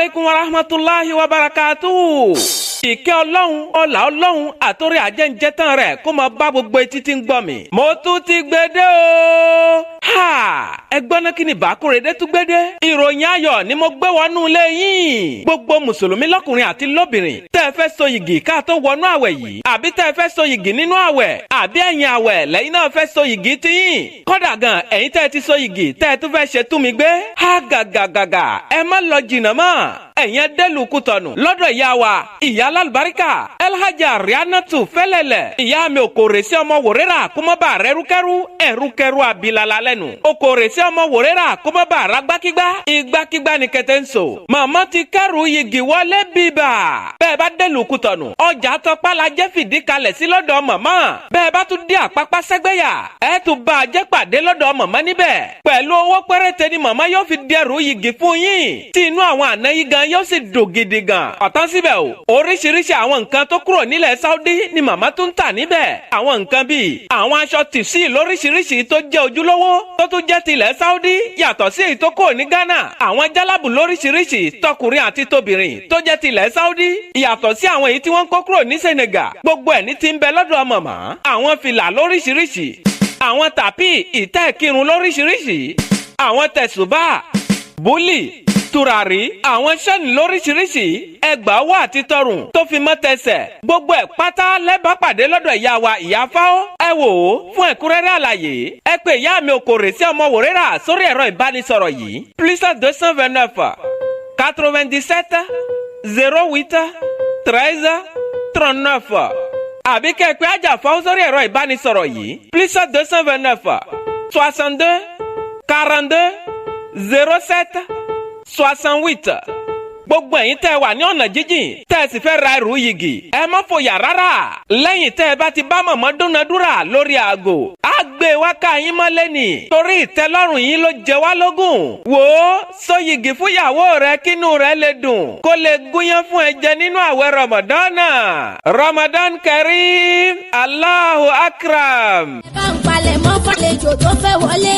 Aleykum wa rahmatulahi wa barakatuhu. Ìkẹ́ Ọlọ́run, ọlà Ọlọ́run àtòrí àjẹǹjẹtàn rẹ̀ kó máa bá gbogbo etí tí ń gbọ́ mi. Mo tún ti gbede o. Ha! Ẹgbọ́n náà, kí ni Bàkúrẹ́dẹ́ tún gbede? Ìròyìn ayọ̀ ni mo gbé wọnú ilé yín. Gbogbo mùsùlùmí lọ́kùnrin àti lóbìnrin tẹ́ ẹ fẹ́ so yìgì ká tó wọnú àwẹ̀ yìí, àbí tẹ́ ẹ fẹ́ so yìgì nínú àwẹ̀, àbí ẹ̀yìn àwẹ̀ lẹ́yìn náà fẹ́ so yìgì tiyín. Kódà gan, ẹ̀yin tẹ́ ẹ ti so yìgì tẹ́ ẹ tún fẹ́ ṣe tú mi gbé. Ha gàgàgàgà, ẹ má lọ jìnnà mọ́, ẹ̀yin dẹ́lu Kútọ̀nù lọ́dọ̀ ìyá wa, ìyá alálùbáríkà Elhaja Rianatu Fẹ́lẹ́lẹ̀. Ìyá mi ò kò rè sí ọmọ wòrérà kó má bàa rẹ́rúkẹ́rú ẹ̀rúkẹ́rú abilala lẹ́nu. O kò rè sí ọmọ wòrérà kó má bàa ragbákígbá ìgbákígbá ni kẹtẹ ń so. Màmá ti kẹ́rù yìgì wọlé bíbà. Bẹ́ẹ̀ bá dẹ́lu Kútọ̀nù, ọjà Tọpá la jẹ́ fìdí kalẹ̀ sí lọ́dọ̀ màmá. Bẹ́ẹ̀ bá tún dé Àpápá sẹ́gbẹ́yà, ẹ̀ tún bá a jẹ́ pàdé lọ́dọ̀ màmá níbẹ̀. Pẹ̀lú owó péréte ni màmá yóò fi dẹrù yìgì fún yín, tí inú àwọn àna yìí gan yóò sì dùn gidi gan. Ọ̀tán síbẹ̀ o, oríṣiríṣi àwọn nǹkan tó kúrò nílẹ̀ Saudi ni màmá tún ń tà níbẹ̀. Àwọn nǹkan bíi àwọn aṣọ tìṣí lóríṣiríṣi tó jẹ́ ojúlówó, tó tún jẹ́ tilẹ̀ Saudi, yàtọ̀ sí èyí tó kúrò ní Ghana. Àwọn jálábù lóríṣiríṣi tọkùnrin àti tóbìnrin tó jẹ́ tilẹ̀ Saudi, yàtọ̀ sí àwọn èyí tí wọ́n ń kó kúrò ní Senegal. Gbogbo ẹ̀ ní ti ń bẹ lọ́dọ̀ màmá. Àwọn fìlà lóríṣiríṣi, àwọn tàpí ìtẹ́ ìkírun lóríṣiríṣi, àwọn tẹ̀sùbà, búlì, tùràrí, àwọn sẹ́ẹ̀nì lóríṣiríṣi, ẹgbàá wà àti tọrùn tó fi mọ́ tẹsẹ̀, gbogbo ẹ̀ pátá lẹ́bàá pàdé lọ́dọ̀ ìyá wa, ìyá fáwọ́. Ẹ wò ó, fún ẹ̀kúnrẹ́rẹ́ àlàyé, ẹ pé ìyá mi Okòrè sí ọmọ wòrérà sórí ẹ̀rọ ìbánisọ̀rọ̀ yìí: +229 97 08 13 39, àbí kẹ́ ẹ pé àjà fáwọ́ sórí ẹ̀rọ ìbánisọ̀rọ̀ yìí: +229 62 42 07 68. Gbogbo ẹ̀yin tẹ́ ẹ wà ní ọ̀nà jíjìn tẹ́ ẹ sì fẹ́ ra ẹrù yìgì, ẹ má fòyà rárá. Lẹ́yìn tẹ́ ẹ bá ti bá mọ̀mọ́ dúnadúrà lórí aago, á gbé wá ká yín mọ́lé nì, torí ìtẹ́lọ́rùn yín ló jẹ wá lógún. Wò ó, sọ yìgì fúyàwó rẹ kínú rẹ lè dùn, kó lè gúnyán fún ẹ jẹ nínú àwẹ̀ Ramadan. Ramadan Kareem, Allahu Akram. Ẹ bá ń palẹ̀ mọ́ fàlejò tó fẹ́ wọlé.